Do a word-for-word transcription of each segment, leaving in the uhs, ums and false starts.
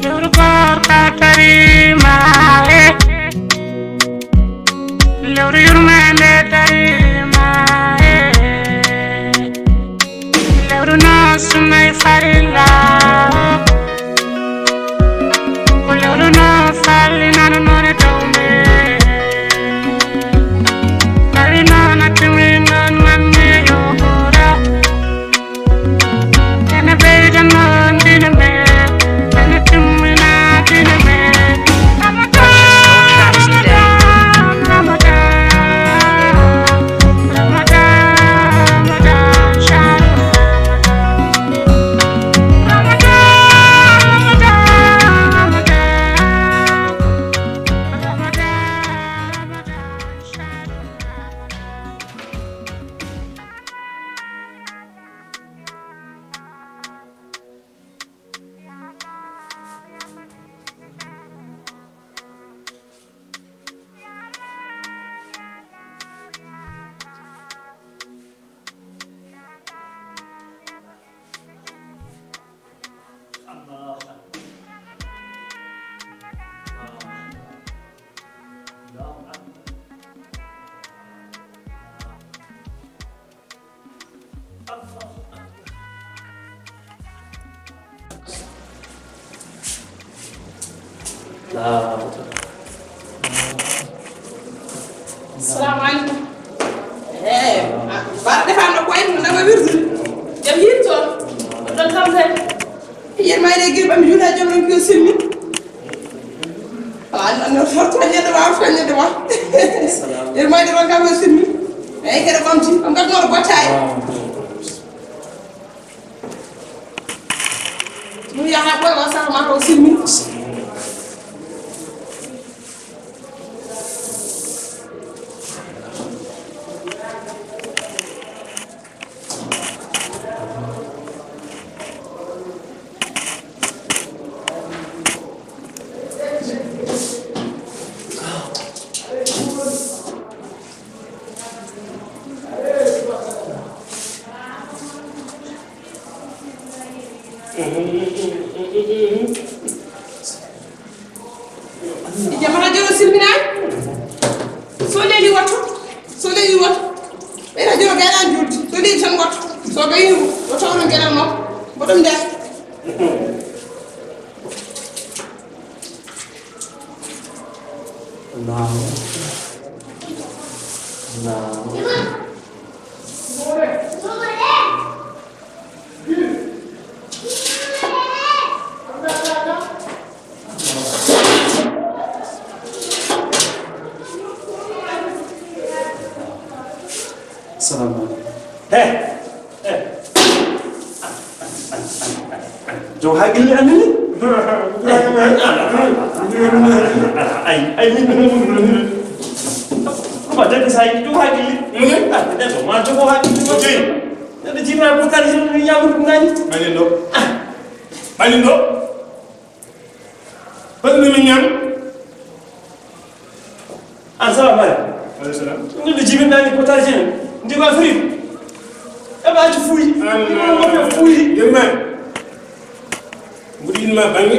Lewru koorka tariima, eh. Lewru yurmeende tariima, eh. Lewru no sunnay farilla, oh. Ko lewru no falli nanu noone tawme. Falli noon a tumi noon mamme yo ɓura. Ene ɓeyda noon diine men, ene timmina diine men. Ramadan, Ramadan, Ramadan, Ramadan, Ramadan, Ramadan, Ramadan, Ramadan, Ramadan. Salamu aleykum. Eyi, mbaɗa defanno ko en nama wirdu. Jam yii toon. Ɗon kam tan. Yermayde e girɓe mi juula joom ronki o silmi. Ala, ala, ala, ala, ala, ala, ala, ala. Yermayde ronka o silmi. Eyi, kede ɓamti. Am gat noon bottaye. Ɗum yaha koye o saha ma ko silmi. Jamana joro silminaani. So leeli wattu. So leeli wattu. Ɓeyta joro gayna julde. So leeli tan wattu. So gayni o tawno genal makko. Mboɗon nder. Allahu Akbar. Allahu Akbar. Salamu aleykum. He, he. Jow haqqille anndi ni? Ay, ay, min. Ɗum a dañi sa jow haqqille. Ah, neɗɗo ma jogo haqqille. Joyi. Neɗɗo jiɗa ko kadi yimɓe ñamude ɗum nani. Ɓaɗi ɗo. Ah. Ɓaɗi ɗo. Ɓaɗi ɗo min ñaam. Assalamu aleykum. Aleykum salam. Ɗum ɗo jibinɗani ko taji en. Ndi ko Afrique. E ɓa ci fuuyi. An, ndi ko mo fe fuuyi. Yermani. Mbuɗi inma bange.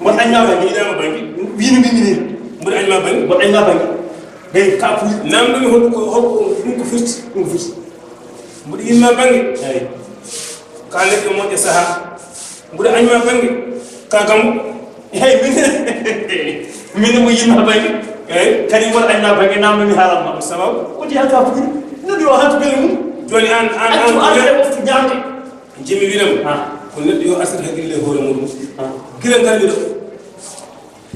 Mboɗo añma bange. Mbuɗi inma bange. Wini mbi mini. Mbuɗo añma bange. Mboɗo añma bange. Gay ka fuuyi. Namɗo mi hokko, hokko, ɗum ko firti. Ɗum ko firti. Mbuɗo inma bange. Eyi. Ka leƴƴo moƴƴo saha. Mbuɗo añma bange. Ka kam. Hey, min, min mo yinma bange. Eyi. Kadi mboɗo añma bange, namɗo mi haalan ma. Sababu? Ko di haka fuuyi. No di o hatu bele mum. Joni an, an, an, accu an, an, e moftu ñamde. Jimi wiɗam. Ah. Ko neɗɗo yo asir haqqille e hoore muɗum. Ah. Gila ngarmi ɗo.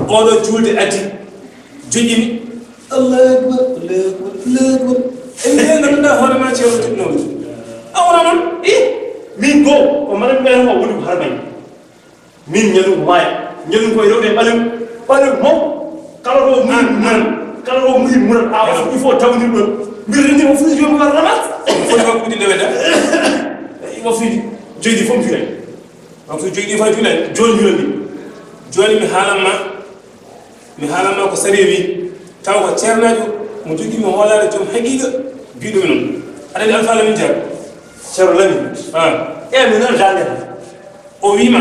Oɗo julde addi. Joƴƴini. Allahu Akbar, Allahu Akbar, Allahu Akbar. En mbiya ngannduɗaa hoore ma ceerno Tuɗnoojo. A wona noon? Ih, min goo, ko mbaɗan ɓeen ko woni ko harmani. Min ñalngu maayo, ñalngu koye rewde ɓalew, ɓalew mawɗo. Kala ɗo muri muran, kala ɗo muri muran, a waɗi il faut tawnir ɗon. Mbir rendi mo fuuji joom war ramat. Foti ko kudi nde weda. Mo fuuji joydi fof juulay. Donc so joydi fof juulay, jooni juulani. Jooni mi haalan ma, mi haalan ma ko sariya wi. Taw ko ceernaajo mo jogii mo hoolaare joom haqiiqa biiɗo mi noon. Aɗa anndi Alfa Lamin Jaar? Ceerno Lamin? Ah. E mi noon jaalde. O wii ma,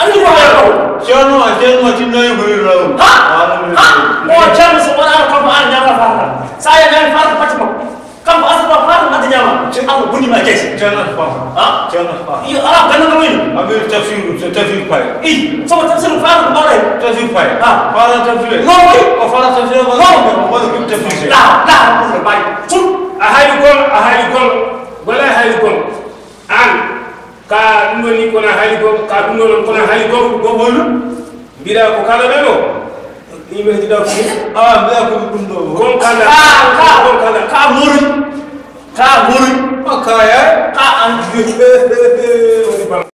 Anndi ko waɗa ɗo? Ceerno, a ceerno, a tinnoyi ko iri law. Ha? Ha? Mo ceerno so wona ko ko an ñaama fata. Sa ya ñaami fata pati mo. Kam ko asata fata ngadda ñaama. Ceerno. Allah boni ma jees. Ceerno fata. Ha? Ceerno fata. Iyo, ala ganna ko woni. Amir tafsir, tafsir pay. I, so tafsir fata ko ɓaray. Tafsir pay. Ha? Fata tafsir. No, wi. Ko fata tafsir ko. No. Ko wala ko tafsir. La, la, ko bay. Tun. A hayri gol, a hayri gol. Wala hayri gol. An. Ka ɗum ɗon ni kono hayri gol, ka ɗum ɗon kono hayri gol, gol holno? Mbiɗa ko kala ɓe ɗo. Yimɓe heddida ko. Ah, mbiɗa ko ɗum ɗo. Gon kala. Ka, ka, gon kala. Ka mori. Ka mori. Ka kaya. Ka an. Woni bal.